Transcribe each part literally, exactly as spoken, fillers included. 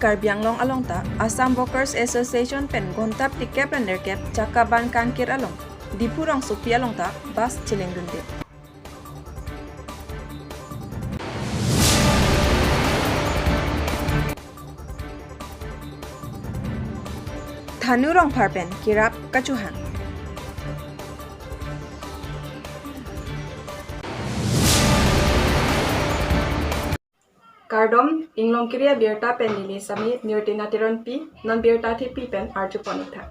Karbi Anglong along ta Assam Workers Association pen gonta phlikep ra nerkep Chakaband Kangkir along Diphu rongsopi along ta bus chelengdunde. Thanu Rongphar pen kerap kachohang. Kardom, Inglongkiri abirta pen neli Sami Nirtina Teronpi, non birta thepi pen arjupon-ik tha.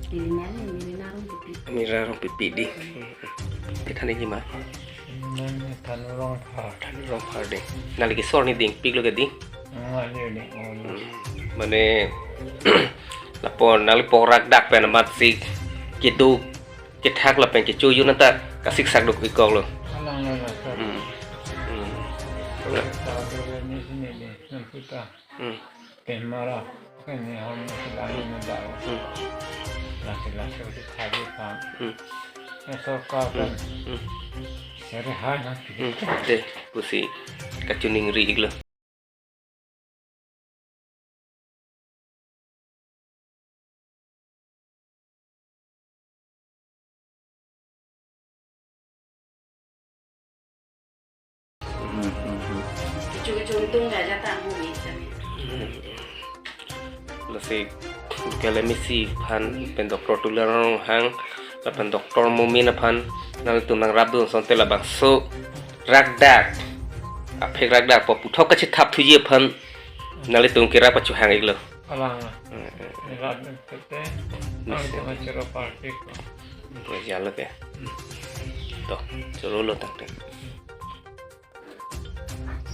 Ilinya ni, Nirina Rongpipi. Nirina Rongpipi dei. Kita ni jima. Nang ni Thanu Rongphar. Thanu Rongphar dei. Nangli kesor ni dingpiklo ke dei. Nang ni ding, oh, nang. Mane, lapu nangli pok rakdak pen amatsi keduk kethak lapen kecho jun anta kasik sak duk ikok lo. Alang lo, lo, sir. Hmm. Hmm. Sir, sir, sir, ni sini ni, nang puta. Hmm. Pen mara, kan ni hom na sila ni na daw. Hmm. Lasi, lasi, lasi, thabi pan. Hmm. Na sorkar kan. Hmm. Hmm. Sari hai na. Hmm. Dei, pusi kachiningri-iklo. Kecho kecho untung gaja ta mu mi kami. Lasi K L M E C aphan pen Doctor Tuliram Ronghang lapen Doctor Momin aphan nangtum nangrapdun asonte labangso rakdak, aphek rakdak pu puthot kachethap thuji aphan nanglitum kerap kachohang-iklo. Alang. Hmm, hmm. Nilap tete. Nisi. Ang tama chiro party ko. Jalo ke. Hmm. To, chorolo tangte.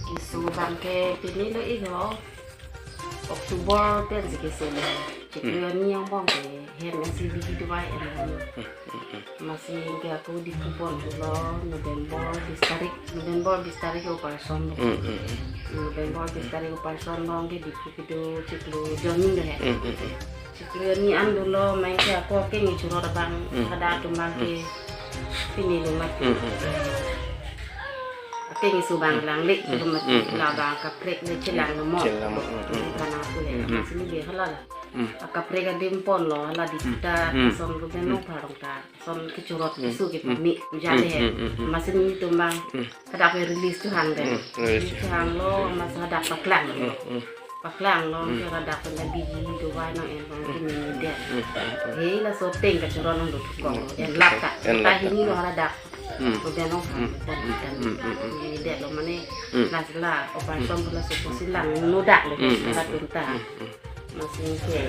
Keso abang ke pini lo-iklo. October pen si keselo. Hmm. Chiklo ni angbong ke hem S C B D Y M. Hmm, hmm, hmm. Amatsi ke ako Diphu pon pulo November bis tarik, November bis tarik operation lo. Hmm, hmm, hmm. Hmm, Bengal bis tarik operation along ke Diphu kedo chiklo jonni lo he. Hmm, hmm, hmm. Chiklo jonni an dolo, main ke ako akeng churot abang, hmm, hadak atum abang ke, hmm, pini lo mat. Hmm, hmm. Akeng isu abang, hmm, lang le, hmm, lo mat, hmm, hmm, labang kaprek le chelang lo mo. Chelang, hmm, hmm, hmm. Kana aku le, hmm, hmm, masih ni dia halal. Hmm. Akaprek adim ponlo, hala di, hmm, kita, hmm, son ruben, hmm, lo parong ta. Son kechurot, hmm, kesu ke, hmm, pami, hmm, ujale he. Hmm, hmm, hmm. Masih ni atum abang, hmm, hadak ke release chehang de. Hmm, release. Release chehang lo, mas hadak paklang. Hmm, hmm. Paklang lo, hmm, ke hadak pen biji dovai nang en bang, hmm, kimi ni de. Hmm, hmm, hmm. He laso ateng kechurot nang do kong. Hmm. En lap ta. En lap ta. Tahini lo hadak. Hmm. Kemudian lo, hmm, hmm, hmm, hmm, hmm, hmm, ini de lo mane, hmm, las la operation, hmm, pula suku silang nodak lo, hmm, hmm, hadak, hmm, pinta. Hmm, hmm. Masih ke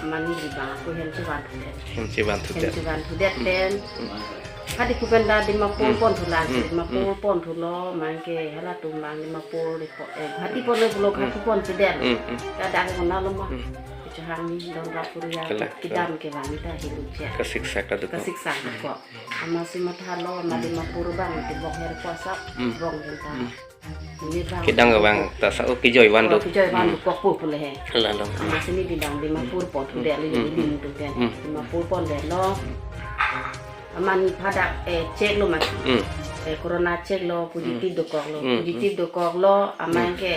mani di bang aku hem chevan thudet. Hem chevan thudet. Hem chevan thudet, hmm, pen. Hmm. Hadi kupen da Dimapur, hmm, pon thulang, hmm, Dimapur, hmm, pon thulo, main ke halatum abang Dimapur, di po, eh, Guwahati pon lo pulo, hmm, Guwahati pon thudet. Hmm, hmm. Kadang kena lo ma. Hmm. Kechehang ni don rapur ya, kalang, kidam, kalang, ke bang ta hilu che. Kasiksak ta do ko. Kasiksak ta do ko. Amatsi mathalo, ama, hmm, Dimapur abang, di bok her kuasa, hmm, bong jenta. Hmm. Ini bang. Kedang abang ta sa, oh, kejoi van do. Oh, kejoi van do, hmm, kok pu pule he. Lalo. Amatsi ni bidang Dimapur pon thudet, hmm, le, hmm, ini, hmm, tu kan. Hmm. Dimapur pon thudet lo. Amat ni hadak, eh, check lo mas. Hmm. Eh, corona check lo, positive, hmm, dokok lo. Hmm. Positive dokok lo, amat, hmm, ke,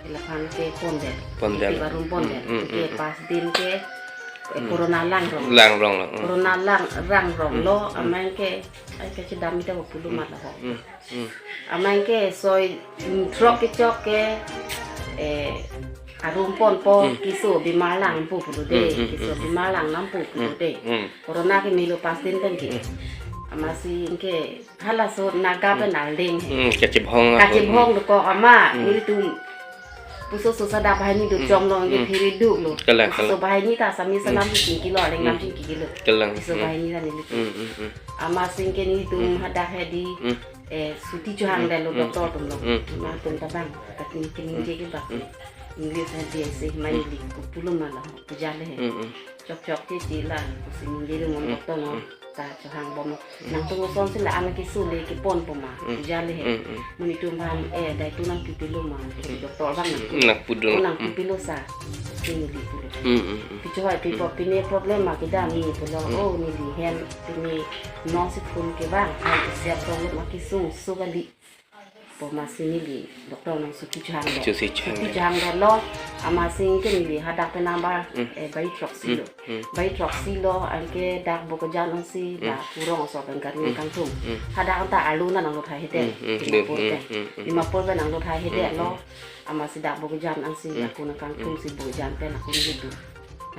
laphan ke pon thudet. Pon thudet. Positive arum pon thudet. Hmm, hmm, ke, hmm, hmm, pas din ke, eh, hmm, corona lang rong. Lang rong lo. Hmm. Corona lang, lang rong lo, hmm, hmm, amat ke, ai kachedam ita pulo, hmm, mat lo ho. Hmm. Hmm. Amat ke soi, mm, throk kechok ke, eh, arum ponpo, hmm, keso bimar lang pu pulo de, hmm, hmm, keso, hmm, bimar lang nang pu pulo, hmm, de. Hmm. Corona ke melo pas din pen ke. Hmm. Amatsi ke halaso Naga, hmm, pen aling he. Hmm, kachebhong, kachebhong, hmm, dokok ama, hmm, nelitum puso so sada bahini do, hmm, chom lo, hmm, ke phiri duk lo. Kalang, puso, kalang, bahini ta sami, hmm, salam chingki lo, aling, hmm, lam chingki lo. Kalang, puso, hmm, bahini ta nelitum. Hmm, hmm, hmm. Amatsi ke nelitum, hmm, hadak hedi. Hmm. Eh, suti chehang, hmm, de lo, hmm, doctor atum lo. Hmm. Ama atum ta bang, kat ni kini, hmm, je ke bak. Hmm. English hedi isi, hmm, main di, ku pulo ma lo, ku jale he. Hmm, hmm. Chok chok ke chila, ku si ningje lo ngom, hmm, doctor lo. Hmm. Ta chehang bom lo. Hmm. Nangtum ason si la anak keso le kepon po ma, hmm, ku jale he. Hmm, hmm. Amat nelitum bang, eh, dai tu nang pipilo ma, hmm, doctor bang nang pu. Nang pu dun. Oh, nang, hmm, pipilo sa. Pini di pulo. Hmm, hmm, hmm. Pichoi pipo, hmm, pine problem ma kedam ni pulo. Hmm. Oh, neli hem, pine non si phun ke bang, ai siap problem ma kesung so kali. Po amatsi neli doctor nang suti chehang do. Suti chehang do. Suti chehang do lo, amatsi ke neli hadak pen number, hmm, eh, bayi throksi, hmm, lo. Hmm. Bayi throksi lo, anke dak Bokajan ansi, hmm, la kurong so pen kari, hmm, kangthum. Hmm. Hadak anta alu na nanglo thai hede. Hmm, hmm, Dimapur, hmm, pen. Hmm, hmm. Dimapur pen nanglo thai hede, hmm, lo. Hmm. Amatsi dak Bokajan ansi, hmm, la kuna kangthum, hmm, si Bokajan pen aku neli tu.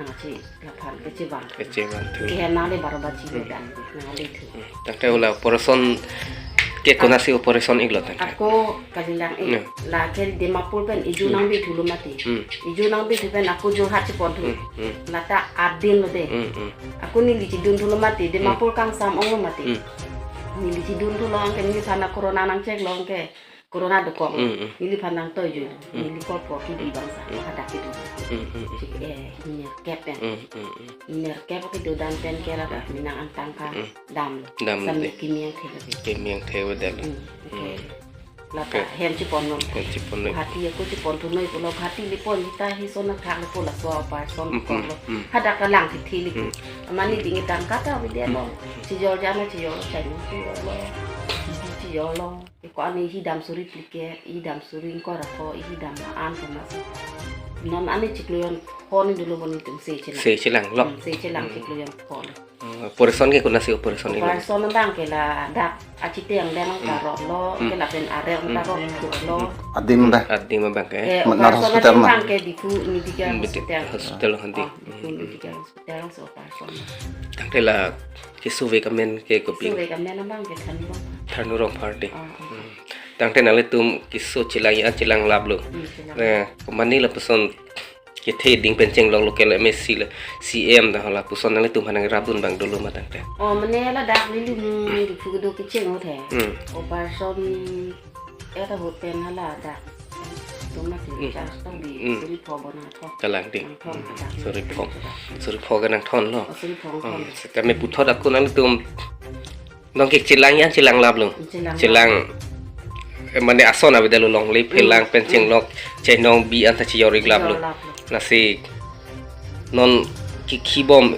Nang si laphan kechevan. Kechevan thu. Kehe nang le baro baji, hmm, dan nang le thu. Hmm. Tangte hala operation ke konatsi operation iklo tangte? Ako kalilang ik. Hmm. La ke Dimapur pen ijo, hmm, nang bi thulo mati. Hmm. Ijo nang bi thu pen ako Jorhat chepon thu. Hmm. Hmm. Lata adin lo de. Hmm, hmm. Ako neli chedun thulo mati. Hmm. Dimapur kangsam ong lo mati. Hmm. Neli chedun thulo, anke neliphan corona nang check lo, anke corona dokok. Mm, mm. Neliphan nangtoi jo. Mm. Neli kol po kidi bangsa. Mm. Hadak kedo. Mm, mm, mm. Chik, eh, hini nerkep ya. Mm, mm, mm. Hini nerkep kedo dan pen ke la, mm, minang antang ka, mm, dam. Dam sami de. Kimi angthe lagi. Kimi angthe avedet. Mm, oke. Mm. Lata, oke, hem chepon non. Hem chepon non. Guwahati ako chepon thu noi pulo, Guwahati le pon, kita hi son athak le pulo, laso operation, mm, ko, mm, lo. Mm. Hadak kalang thithe le pu. Mm. Amat neli ding tang kata avedet lo. Mm. Chijor jana chijor, chai no chijor lo. Chijor lo. Eko ani hi dam suri plike, hi dam suri ingkoi ra pho, hi dam la-an pho mas. Non ani chiklo jon pho ni dolo bon nelitum se chelang. Se chelang lok. Hmm, se chelang, hmm, chiklo jon pho lo. Hmm, operation ke konatsi operation iklo? Operation abang ke ladak achiteng deng, hmm, ta rot lo, hmm, ke lapen areng ta, hmm, rot lo. Adim dah. Adim abang ke? Eh, Manar operation hospital adim ma? Abang ke Diphu Medical, hmm, Hospital. Hospital handi. Ah, Diphu, hmm, Medical Hospital. Terang so operation. Tangte la keso vek amen ke kopi? Keso vek amen abang ke Tharnu Rongphar. Tharnu Rongphar de. Ah, ah. Hmm. Tangte nanglitum keso chelang ya chelang lap lo. Hmm, chelang. Eh, komani lapuson kethe ding pen chenglok local M A C le C M dah lapuson nanglitum aphan nangrapdun abang dolo ma tangte? Oh, mane ladak neli, hmm, Diphu kedo kecheng ahut he. Hmm. Operation Era ahut pen hala dak. Tuma ti, hmm, charge tong di, hmm, suri pho bon nangthon. Kalang ding. Nangthon, hmm, dak. Suri pho. Suri pho ke nangthon lo. Oh, suri pho nangthon. Hmm. Kami puthot ako nanglitum nong ke chelang ya chelang lap lo. Chelang. Chelang. eh, mane ason avedetlo, longle phelang pen chenglok chenong bi anta chejor-iklaplo. Chejor-iklaplo. Lasi non kikhi bom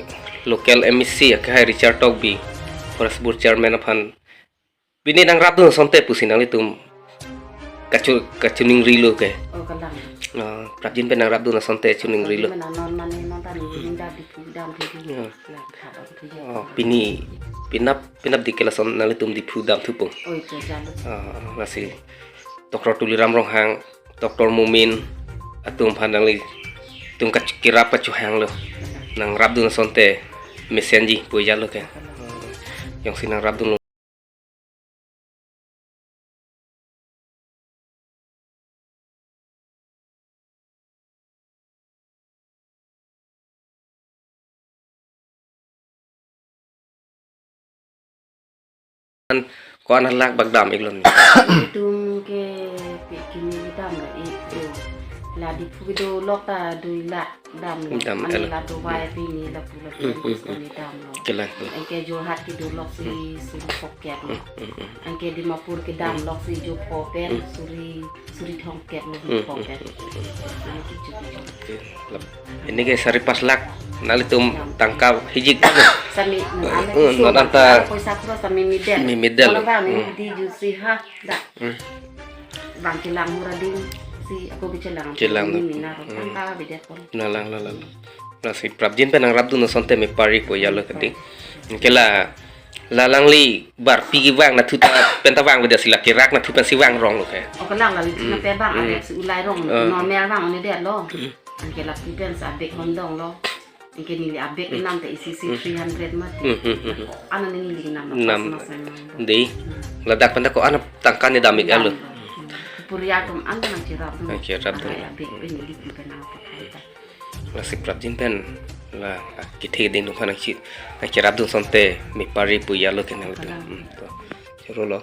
local M A C akehai Richard Tokbi, Forest Board Chairman aphan pini nangrapdun asonte pusi nanglitum kachu-, kachiningrilo ke. Oh, kalang. Ah, prapjin pen nangrapdun asonte chiningrilo. Prapjin pen non mane non ta ni ding da Diphu damthu. Ya. Lang kha damthu ya. Oh, pini penap, penap dei ke lason nanglitum Diphu damthupo. Oh, itu jalo. Ah, lasi Doctor Tuliram Ronghang, Doctor Momin atum aphan nanglitum kach-, kerap kachohanglo. Nangrapdun asonte mesenji pu jalo ke. Jongsi nangrapdunlo. Ko-an halak bak dam-iklo ni? Itum ke pi kimi damlo ik tu. La Diphu kedolok ta dui lakh damlo. Dam, mane el. La Dubai pini lapu lapu Hmm, hmm, hmm. Kami damlo. Kelang. Anke Jorhat kedolok si Hmm. suri phokep. Hmm, hmm, hmm. Anke Dimapur kedamlok si jo pho pen Hmm. suri, suri thomkep lo Hmm, pho hmm, pen. hmm, hmm. Mane kichu kichu. Oke, lap. Ini ke sari pas lakh, nanglitum tangka hijik. Sami, Hmm, anu, hmm, isu non anta poisa kro sami midel. Mi midel. Kalau bang, Hmm. di jusi ha, dah. Hmm. Bang kelang mura ding si ako bichelang. Chelang. Ini mina Hmm. tangka beda pon. Nalang, nalang. Lasi prapjin pen nangrapdun asonte mepari pu jalo kedi. Anke la, la alangli barpi kevang nathu ta pen ta vang beda si la kerak nathu pensi vangronglo ke. Oh, kelang la lichi Hmm. na pe bang Hmm. arek si ulai rong Eh. normal bang onedetlo. Hmm. Anke la pi pensi abek hondonglo. Anke neli abek Hmm. nam te isi si Hmm. three hundred mati. Hmm, hmm, hmm, hmm. Ko-an neli nam Nam. Pas mas memang. Dei. Hmm. Ladak pen ta ko-an tangka ne dam-iklo. Dam. Hmm. Puri atum an nangcherapdun. Nangcherapdun. Ai abek pen neli pi pen apa kai ta. Lasi prapjin pen la kethe ding atum aphan nangchi-, nangcherapdun asonte mepari pu jalo ke nang itu. Kalang. Hmm, to. Choro lo.